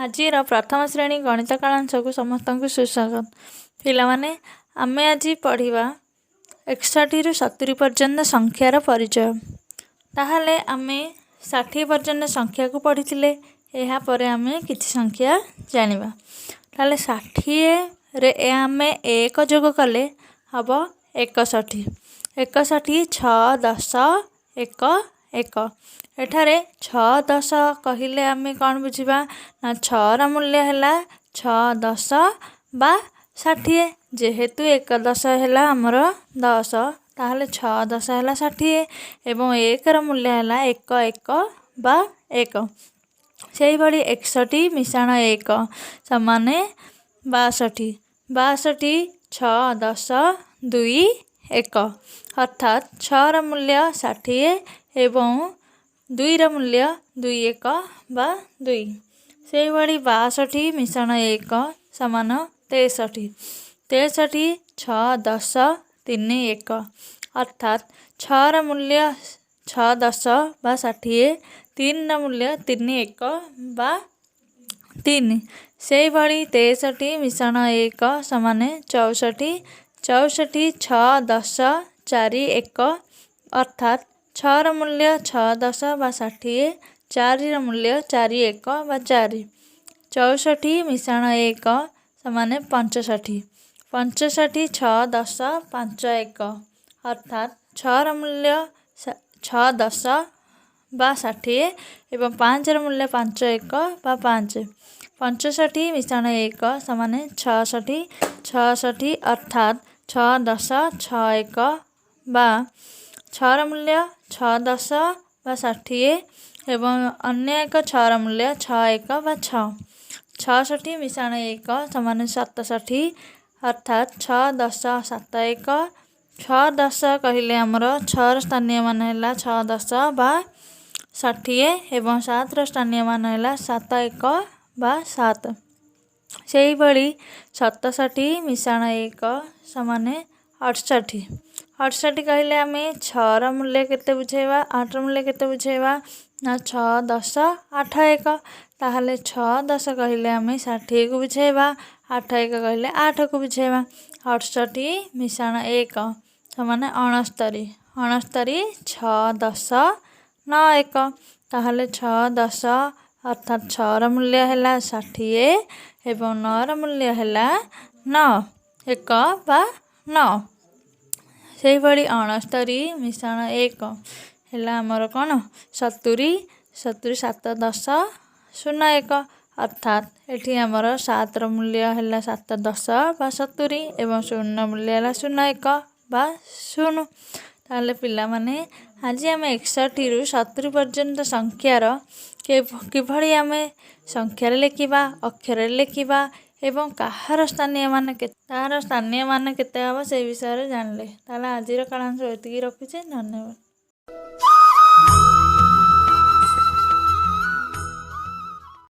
ଆଜିର ପ୍ରଥମ ଶ୍ରେଣୀ ଗଣିତ କାଳାଂଶକୁ ସମସ୍ତଙ୍କୁ ସୁସ୍ୱାଗତ। ପିଲାମାନେ, ଆମେ ଆଜି ପଢ଼ିବା 61ରୁ 70 ପର୍ଯ୍ୟନ୍ତ ସଂଖ୍ୟାର ପରିଚୟ। ତାହେଲେ ଆମେ 60 ପର୍ଯ୍ୟନ୍ତ ସଂଖ୍ୟାକୁ ପଢ଼ିଥିଲେ। ଏହାପରେ ଆମେ କିଛି ସଂଖ୍ୟା ଜାଣିବା। ତାହେଲେ 60ରେ ଆମେ ଏକ ଯୋଗ କଲେ ହେବ 61। 61, 6 10 1 1। ଏଠାରେ 6 10 କହିଲେ ଆମେ କ'ଣ ବୁଝିବା ନା, ଛଅର ମୂଲ୍ୟ ହେଲା 6 10 ବା 60। ଯେହେତୁ ଏକ ଦଶ ହେଲା ଆମର 10, ତାହେଲେ 6 10 ହେଲା 60 ଏବଂ ଏକର ମୂଲ୍ୟ ହେଲା 1 1 ବା 1। ସେହିଭଳି 61 ମିଶାଣ 1 ସମାନେ 62। 62, 6 10 2 1, ଅର୍ଥାତ୍ ଛଅର ମୂଲ୍ୟ 60 ଏବଂ ଦୁଇର ମୂଲ୍ୟ 2 1 ବା 2। ସେହିଭଳି 62 ମିଶାଣ 1 ସମାନ 63। 63, 6 10 3 1, ଅର୍ଥାତ୍ ଛଅର ମୂଲ୍ୟ 6 10 ବା 60, ତିନିର ମୂଲ୍ୟ 3 1 ବା 3। ସେହିଭଳି 63 ମିଶାଣ 1 ସମାନ 64। 64, 6 10 4 1, ଅର୍ଥାତ୍ ଛଅର ମୂଲ୍ୟ 6 10 ବା 60, ଚାରିର ମୂଲ୍ୟ 4 1 ବା 4। 64 ମିଶାଣ 1 ସମାନ 65। 65, 6 10 5 1, ଅର୍ଥାତ୍ ଛଅର ମୂଲ୍ୟ 6 10 ବା 60 ଏବଂ ପାଞ୍ଚର ମୂଲ୍ୟ 5 1 ବା 5। 65 ମିଶାଣ 1 ସମାନ 66। 66 ଅର୍ଥାତ୍ 6 10 6 1 ବା ଛଅର ମୂଲ୍ୟ 6 10 ବା 60 ଏବଂ ଅନ୍ୟ ଏକ ଛଅର ମୂଲ୍ୟ 6 1 ବା 6। 66 ମିଶାଣ 1 ସମାନ 67, ଅର୍ଥାତ୍ 6 10 7 1। 6 10 କହିଲେ ଆମର ଛଅର ସ୍ଥାନୀୟ ମାନ ହେଲା 6 10 ବା 60 ଏବଂ ସାତର ସ୍ଥାନୀୟ ମାନ ହେଲା 7 1 ବା 7। ସେହିଭଳି 67 ମିଶାଣ 1 ସମାନ 68। 68 କହିଲେ ଆମେ ଛଅର ମୂଲ୍ୟ କେତେ ବୁଝେଇବା, ଆଠର ମୂଲ୍ୟ କେତେ ବୁଝେଇବା ନା, 6 10 8 1। ତାହେଲେ 6 10 କହିଲେ ଆମେ 60କୁ ବୁଝେଇବା, 8 1 କହିଲେ ଆଠକୁ ବୁଝେଇବା। 68 ମିଶାଣ 1 ସମାନ 69। 69, 6 10 9 1। ତାହେଲେ 6 10 ଅର୍ଥାତ୍ ଛଅର ମୂଲ୍ୟ ହେଲା 60 ଏବଂ ନଅର ମୂଲ୍ୟ ହେଲା 9 1 ବା 9। ସେହିଭଳି 69 ମିଶାଣ 1 ହେଲା ଆମର କ'ଣ? 70। 70, 7 10 0 1, ଅର୍ଥାତ୍ ଏଠି ଆମର ସାତର ମୂଲ୍ୟ ହେଲା 7 10 ବା 70 ଏବଂ ଶୂନ୍ୟ ମୂଲ୍ୟ ହେଲା 0 1 ବା 0। ତାହେଲେ ପିଲାମାନେ, ଆଜି ଆମେ 61ରୁ 70 ପର୍ଯ୍ୟନ୍ତ ସଂଖ୍ୟାର କିଭଳି ଆମେ ସଂଖ୍ୟାରେ ଲେଖିବା, ଅକ୍ଷରରେ ଲେଖିବା ଏବଂ କାହାର ସ୍ଥାନୀୟ ମାନ ତାହାର ସ୍ଥାନୀୟ ମାନ କେତେ ହେବ, ସେଇ ବିଷୟରେ ଜାଣିଲେ। ତାହେଲେ ଆଜିର କାଳାଂଶ ଏତିକି ରଖୁଛି। ଧନ୍ୟବାଦ।